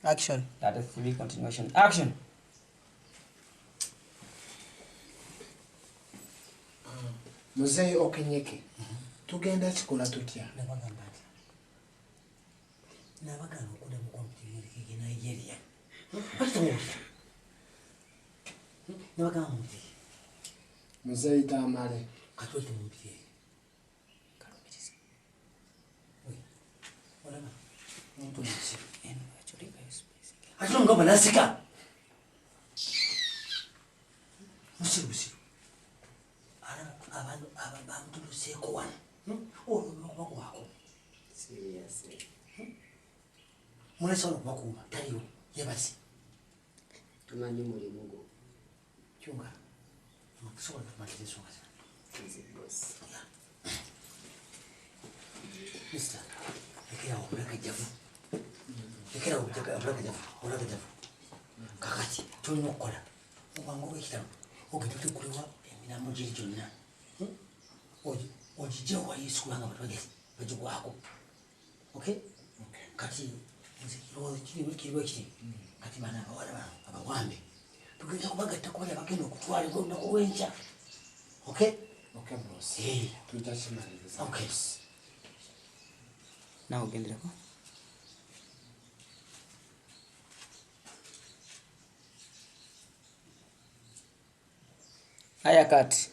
Action. 33 continuation. Action. Muzeeyi Okenyeke, tugenda kikola tutya? Nabagamba nti nabagamba okudda mu kompyuta e Nigeria. Bakitamuwulira. Nabagamba mumpite. Muzeeyi Tamale. Kati oite mumpite. Kalumiriza. Olaba omuntu omusiru. Eno lwaki space. Ate omugamba nasika. Musiru busiru. Alaba abantu bamutuluseeko wano. Olwo olwokubagwako. Seriously. Mulesobola okubakuuma taliwo yebase. Tumanyi mulimu gwo. Kyunga. Tusobola tumaliriza ensonga zino. Nze boss. Mister, lekerawo obulagajjavu. Lekerawo obulagajjavu, obulagajjavu. Kakati ky'olina okukola obwangu bw'ekitalo ogenda otegulewa emirambo giri gyonna. Ogigye wali kubanga abantu bagezi bagigwako. Okay? Kati nze kirowoozo kiriwo kiri. Kati bano abawala bano abawambe tugenda kubagatta kubali abagenda okutwalibwa olunaku lw'enkya. Okay? Okay boss. Eh. Tujja kimaliriza. Okay. Nawe ogenderako. Aya kati.